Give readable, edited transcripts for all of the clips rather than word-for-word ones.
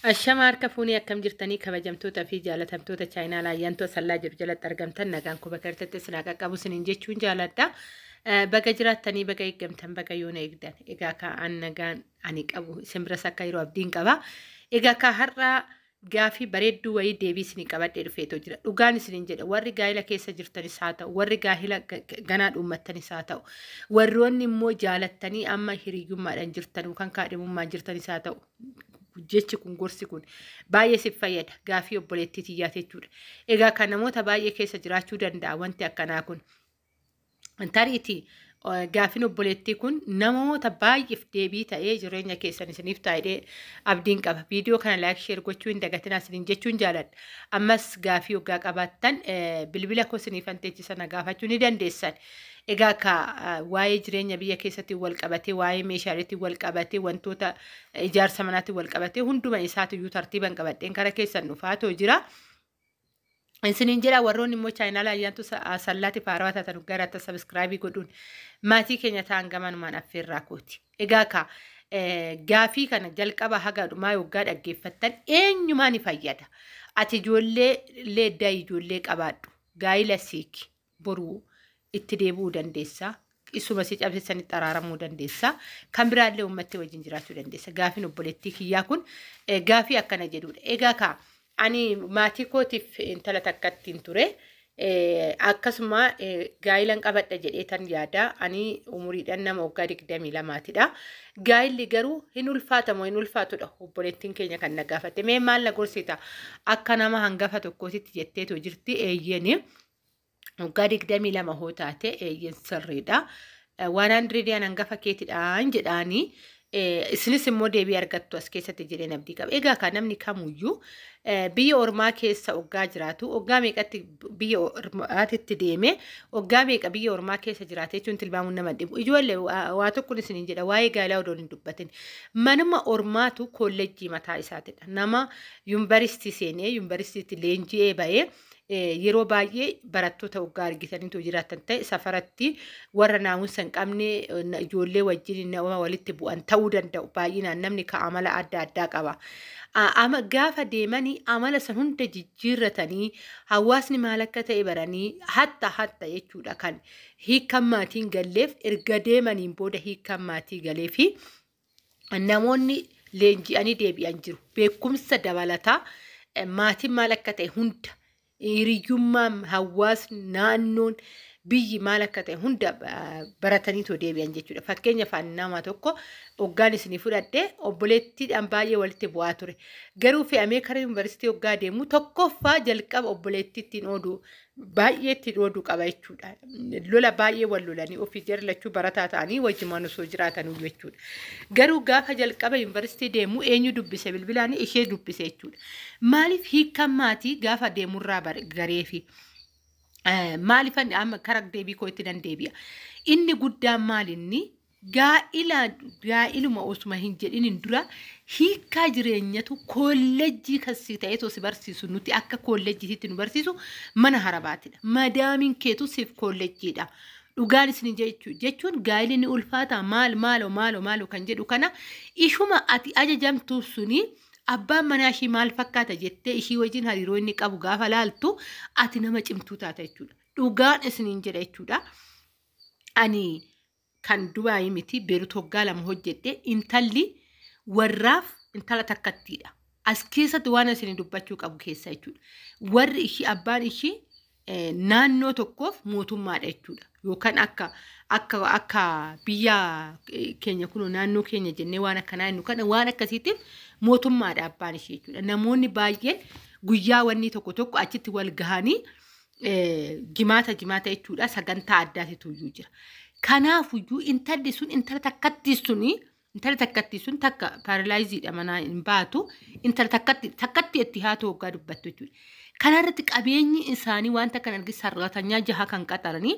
Ashama harka fuunee akkam jirtanii kabajamtoota fi jaalatamtoota chaayinaa laayyaantoo sallaa jiru jalatti argamtan nagaan kuba kartatti sinaa qaqqabu siniin jechuun jaaladha. Baga jiraattanii baga eeggamtan baga yoona eegdan. Egaa ka an nagaan ani qabu isin biras akka yeroo abdiin qaba. Egaa ka har'a gaafii bareedduu wayii deebii isinii qabadhee dhufeetoo jira. Dhugaan isiniin jedha, warri gaa'ila keessa jirtanis haa ta'u, warri gaa'ila ganaa dhuummattanis haa ta'u, warroonni immoo jaalattanii amma hiriyyummaadhaan jirtan yookaan kaadhimummaan jirtanis haa ta'u, jechi kun, gorsi kun baay'ee siif fayyada. Gaafii obboleettii tiyyaati jechuudha. Egaa kan namoota baay'ee keessa jiraachuu danda'a wanti akkanaa kun. Tariitii gaafiin obboleettii kun namoota baay'eef deebii ta'ee jireenya keessan isiniif taa'ee abdiin qaba. Viidiyoo kana like, share gochuu hin dagatinaa isiniin jechuun jaaladha. Ammas gaafii hoggaa qabaattan bilbila koo isiniifan teechisa, na gaafachuu ni dandeessan. Egaa ka waa'ee jireenya biyya keessatti wal qabatee, waa'ee meeshaaleetti wal qabatee, wantoota ijaarsa manaatti wal qabatee, hunduma isaatiyyuu tartiiban qabadheen kara keessan dhufaatoo jira. Isiniin jedha, warroonni immoo chaayinaala ayyaantu sallaatti faarawaa taatan gara subscribe godhuun maatii keenya ta'an gamanumaan affeerraa kooti. Egaa ka gaafii kana jalqaba haga dhumaa yoggaa dhaggeeffattan eenyumaa ni fayyada. Ati ijoollee leeddaa ijoollee qabaadhu. Gaa'ila siiki boruu itti deebi'uu dandeessa. Isuma si cabsisanitti araaramuu dandeessa. Kan biraallee uummatti wajjin jiraachuu dandeessa. Gaafiin obboleettii kiyyaa kun gaafii akkana jedhudha. Egaa ka ani maatii kootiif intala takkattiin ture. Akkasuma gaa'ilan qabadha jedhee tan yaada. Ani umuriidhaan nama waggaa 22tidha. Gaa'illi garuu hin ulfaatamu hin ulfaatudha. Obboleettiin keenya kan na gaafatte. Mee maal na gorsita? Akka nama hangafa tokkootitti jetteetu jirti eeyyeni. Waggaa 22 hoo taate, eeyyen sirriidha. Waan hundred hangafa keetidhaan jedhaanii. Isinis immoo deebii argattu as keessatti jedheen abdii qaba. Egaa kan namni kamuyyuu biyya ormaa keessa oggaa jiraatu, oggaa meeqatti biyya ormaatitti deeme, oggaa meeqa biyya ormaa keessa jiraate jechuun tilmaamuun nama dhibu. Ijoollee, waa tokkoon isiniin jedha, waa'ee gaa'ilaa odoo hin dubbatin. Manuma ormaatu kolleejjii mataa isaatidha. Nama yuunivarsiitii seenee yuunivarsiitiitti leenji'ee ba'ee, yeroo baay'ee barattoota waggaa argitaniitu jiraatan ta'e, safaratti warra naamusa hin qabne, ijoollee wajjin nama walitti bu'an ta'uu danda'u. Baay'inaan namni ka amala adda addaa qaba. Ama gaafa deemanii amala san hunda jijjiirratanii, hawaasni maal akka ta'e baranii, hatta hatta jechuudha, kan hiikkan maatiin galleef erga deemaniin booda hiikkan maatii galee fi namoonni leenji'anii deebi'an jiru. Beekumsa dabalataa, maatiin maal akka ta'e hunda, hiriyyummaan, hawaasni, naannoon, biyyi maal akka ta'e hunda barataniitoo deebi'an jechuudha. Fakkeenyaaf nama tokko hoggaan isinii fudhadhee, obboleettiidhaan baay'ee walitti bu'aa ture. Garuu fe'amee karaa yuunivarsiitii hoggaa deemu, tokkoffaa jalqaba obboleettiittiin ooduu baay'ee ittiin ooduu qaba jechuudha. Lola baay'ee wal lolanii ofii jara lachuu barataa ta'anii wajjumaan osoo jiraatanuu jechuudha. Garuu gaafa jalqaba yuunivarsiitii deemu eenyu dubbise? Bilbilaan ishee dubbise jechuudha. Maaliif? Hiikkan maatii gaafa deemurraa gareefi. Maaliifan amma kara deebii koo itti nan deebi'a. Inni guddaan maal, inni gaa'ila gaa'iluma osuma hin jedhinin dura hiikkaa jireenyatu koolleejjii kasii ta'ee si barsiisu, nuti akka koolleejjiitti nu barsiisu mana harabaatidha. Madaamiin keetu siif koolleejjiidha. Dhugaan isin jechuun gaa'illi ni ulfaata maal maaloo maaloo maaloo kan jedhu kana, ishuma ati ajajamtuuf suni abbaan manaa ishii maal fakkaata jettee ishii wajjin hariiroo inni qabu gaafa laaltu, ati nama cimtuu taata jechuudha. Dhugaan isiniin jedha jechuudha. Ani kan Dubaayii miti, Beerut waggaa 2 hojjedhe, intalli warraaf intala takkattiidha. As keessatti waan isin dubbachuu qabu keessa jechuudha. Warri ishii, abbaan ishii naannoo tokkoof mootummaadha jechuudha. Yookaan akka biyya keenya kun naannoo keenya jennee waan akkanaa jennu kana, waan akkasiitiif mootummaadha abbaan ishee jechuudha. Namoonni baay'een guyyaa wanni tokko tokko achitti wal gahanii, jimaata jimaata jechuudha, sagantaa addaatitu iyyuu jira. Kanaafuyyuu intalli sun, intala takkatti suni, intala takkatti sun takka paralyzed dha, manaa hin baatu, intala takkatti takkatti itti haatu waggaa dubbattu jechuudha. Kanarratti qabeenyi isaanii wanta kan argi sarratanyaa jaha kan qaxaranii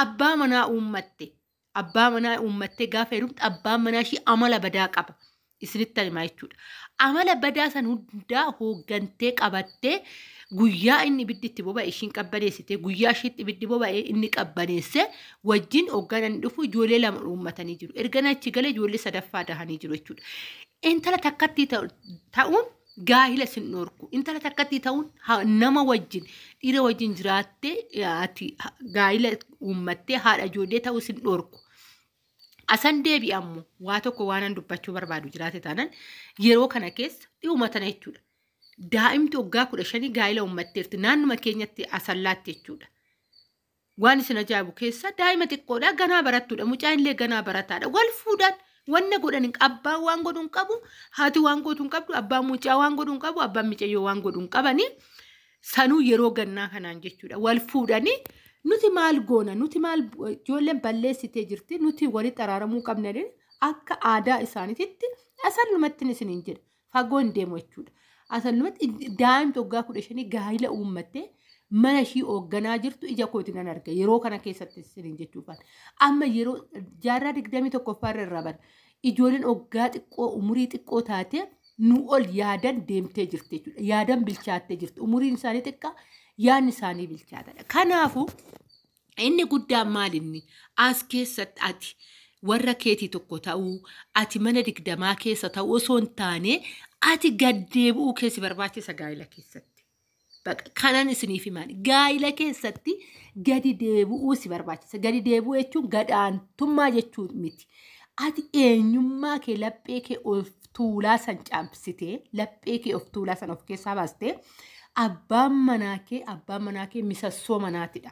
abbaa manaa uummatte. Abbaa manaa uummattee gaafa heerumtu abbaan manaa ishii amala badaa qaba. Isinitti himaa jechuudha. Amala badaa san hundaa hooggantee qabattee, guyyaa inni ibiddi itti boba'e ishiin qabbaneessite, guyyaa ishiitti ibiddi boba'e inni qabbaneesse, wajjin hoggaan inni dhufu ijoollee lama uummatanii jiru. Erga achi galee ijoollee sadaffaa dahanii jiru jechuudha. Intala takkatti ta'uun Gaahila sin dhorku. Intala takkatti ta'uun nama wajjin, dhiira wajjin jiraattee ati gaahila uummattee haadha ijoollee ta'uu sin dhorku. Asan deebi'a ammoo waa tokko waan dubbachuu barbaadu jiraate taanaan, yeroo kana keessa dhi'uma tana jechuudha. Daa'imti waggaa 15 gaahila uummatteerti naannuma keenyatti, Asallaatti jechuudha. Waan isin ajaa'ibu keessa daa'ima xiqqoodha, ganaa barattuudha, mucaan illee ganaa barataadha. Wal fuudhaan wanna godhan hin, abbaan waan godhu hin qabu, haati waan gootu hin qabdu, abbaan mucaa waan godhu hin qabu, abbaan mucayyoo waan godhu hin qabanii, sanuu yeroo gannaa kanaan jechuudha. Wal fuudhanii nuti maal goona, nuti maal, ijoolleen balleessitee jirti, nuti walitti araaramuu qabna, akka aadaa isaaniititti asallumatti isiniin jedha, fagoo hin deemu jechuudha. Asallumatti daa'imti waggaa 15 gaa'ila uummattee mana ishii hoogganaa jirtu ija kootiin nan arga yeroo kana keessatti isiniin jechuufaan. Amma yeroo jaarraa 21ffaa irra irraa bara ijoolleen waggaa xiqqoo, umurii xiqqoo taate nu ol yaadan deemtee jirti jechuudha. Yaadan bilchaattee jirti. Umuriin isaanii xiqqaa, yaadni isaanii bilchaatadha. Kanaafuu inni guddaan maal, inni as keessatti ati warra keetii tokko ta'uu, ati mana 20 keessa ta'uu osoo hin taane, ati gaddeebi'uu keessi barbaachisa gaa'ila keessatti. Kanan isiniif himaan, gaa'ila keessatti gadi deebi'uu si barbaachisa. Gadi deebi'uu jechuun gadhaantummaa jechuu miti. Ati eenyummaa kee, laphee kee of tuulaa san caamsitee, laphee kee of tuulaa san of keessaa baastee, abbaan manaa kee misassoo manaatidha.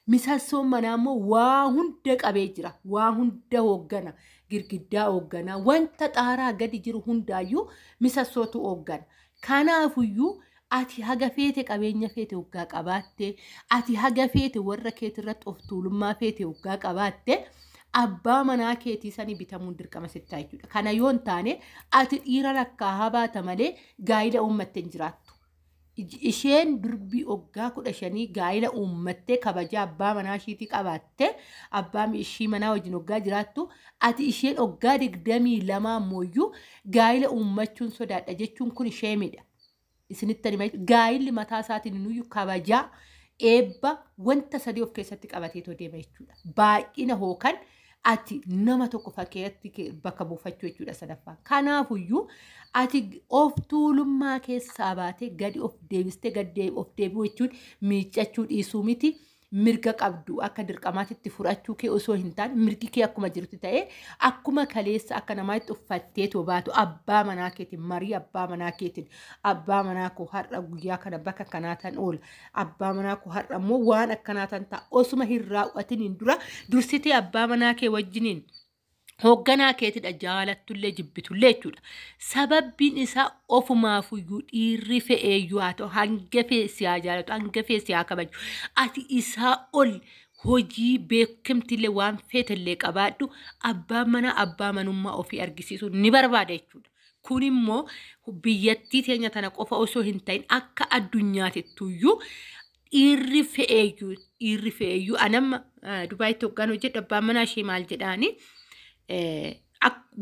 Misassoon manaa immoo waa hunda qabee jira. Waa hunda hooggana. Girgiddaa hooggana. Wanta xaaraa gadi jiru hundaayyuu misassootu hooggana. Kanaafuyyuu ati haga feete qabeenya feete hoggaa qabaatte, ati haga feete warra keetirratti of tuulummaa feete hoggaa qabaatte, abbaa manaa keetii sanii bitamuun dirqama sittaa jechuudha. Kana yoo hin taane ati dhiira lakkaa'aa baata malee gaa'ila uummattee hin jiraattu. Isheen durbii waggaa 15 gaa'ila uummattee kabaja abbaa manaa ishiitii qabaatte, abbaa ishii manaa wajjin waggaa jiraattu, ati isheen waggaa 22 ammoo gaa'ila uummachuun sodaadha jechuun kun ishee miidha. Isinitti hima, gaa'illi mataa isaatiin nuyyuu kabajaa, eebba, wanta sadii of keessatti qabateetoo deema jechuudha. Baay'ina hookan ati nama tokko fakkeetti bakka buufachuu jechuudha sadaffaa. Kanaafuyyuu ati of tuulummaa keessaa baatee gadi of deebistee, gadi of deebi'uu jechuun miiccachuu dhiisuu miti. Mirga qabdu akka dirqamaatitti fudhachuu kee osoo hin taane, mirgi kee akkuma jirutti ta'ee, akkuma kaleessa akka namaatti uffattee too baatu, abbaa manaa keetiin marii, abbaa manaa keetiin, abbaa manaa koo har'a guyyaa kana bakka akkanaa tan oola, abbaa manaa koo har'a immoo waan akkanaa tan ta'a, osuma hin raawwatiniin dura dursitee abbaa manaa kee wajjiniin, hoogganaa keetidha, jaalattullee jibbitullee jechuudha. Sababbiin isaa ofumaafuyyuu dhiirri fe'eeyyuu haa ta'u, hanga fe'e si haa jaalatu, hanga fe'e si haa kabaju, ati isaa ol hojii beekamtillee waan feetellee qabaadhu, abbaan manaa abbaa manummaa ofii argisiisuu ni barbaada jechuudha. Kun immoo biyyattii teenya tana qofa osoo hin ta'in akka addunyaatittuyyuu dhiirri fe'eeyyuu anamma Dubaayitti hoggaan hojjedhu abbaan manaa ishee maal jedhaanii,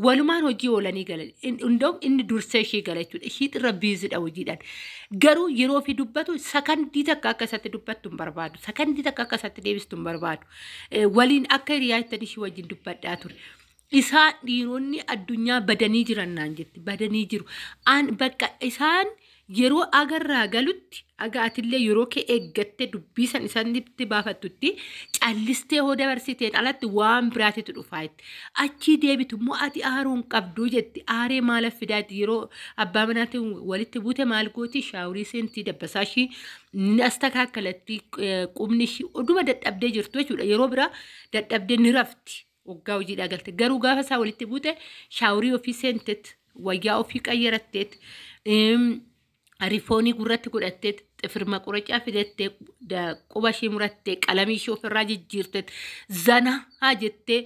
walumaan hojii oolanii galan. Hunda'u inni dursee ishee gala jechuudha. Ishii irra busy dha hojiidhaan. Garuu yeroo ofii dubbatu sakandii takka akka isatti dubbattu hin barbaadu. Sakandii takka akka isatti deebistu hin barbaadu. Waliin akka hiriyaa ittiin ishii wajjin dubbadhaa ture. Isaan dhiironni addunyaa badanii jiran naan jetti. Badanii jiru. An bakka isaan yeroo agarraa galutti aga atillee yeroo kee eeggattee dubbii san isaanitti baafattutti callistee hoo dabarsiteen alatti waan biraatitu dhufaa jetti. Achii deebitu immoo ati aaruu hin qabduu jetti. Aaree maalaaf fidaa jetti. Yeroo abbaa manaatiin walitti buute maal gooti? Shower seentii, dabbasaa ishii ni astakaakalatti, qubni ishii oduma dadhabdee jirtu jechuudha. Yeroo biraa dadhabdee ni rafti. Waggaa hojiidhaa galte. Garuu gaafa isaa walitti buute shower ofii seentet, wayyaa ofii qayyaratteet, rifoonii gurratti godhatteet, xifirma qorichaa fidattee, quba ishee murattee, qalamii ishee ofirraa jijjiirteet, zana haa jettee,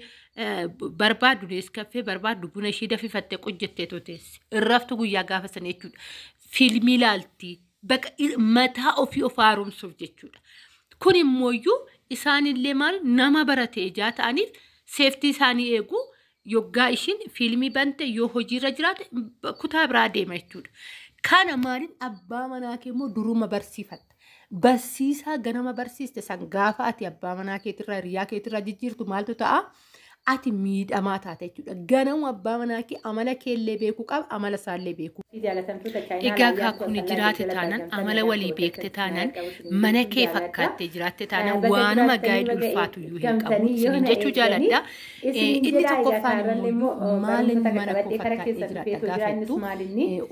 barbaaddu Nescafé barbaaddu, buna ishee dafifattee qojjettee teessi. Irraftu guyyaa gaafa sana jechuudha. Fiilmii ilaalti. Bakka mataa ofii of haaromsuuf jechuudha. Kun immooyyuu isaanillee maal, nama barate ijaa ta'aniif safety isaanii eegu. Yoggaa ishiin fiilmii bante, yoo hojiirra jiraate kutaa biraa deema jechuudha. Kana maaliin abbaa manaa kee immoo duruma barsiifatta. Barsiisaa ganama barsiiste san gaafa ati abbaa manaa keetirraa, hiriyaa keetirraa jijjiirtu maaltu ta'a? Ati miidhamaa taate jechuudha. Ganama abbaa manaa kee amala keellee beekuu qaba, amala isaallee beekuu. Egaa kaakuni jiraate taanaan, amala walii beekte taanaan, mana kee fakkaattee jiraatte taanaan, waanuma gaa'elli ulfaatu iyyuu hin qabu isiniin jechuu jaaladha. Inni tokkoffaan immoo, maalin mana koo fakkaatee jiraadha gaafettu,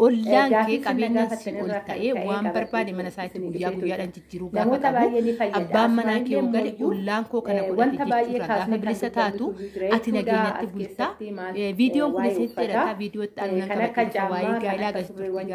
ollaan kee qabeenya si ol ta'ee waan barbaade mana isaatti guyyaa guyyaadhaan jijjiiruu gaafa qabu, abbaan manaa kee yoo gale ollaan koo kana godhate jechuudha gaafa bilisa taatu, ati nageenyatti bultaa. Viidiyoon kun isinitti dheerataa, viidiyoo itti aanu nan qabadhe waa'ee gaa'elaa agarsiisu.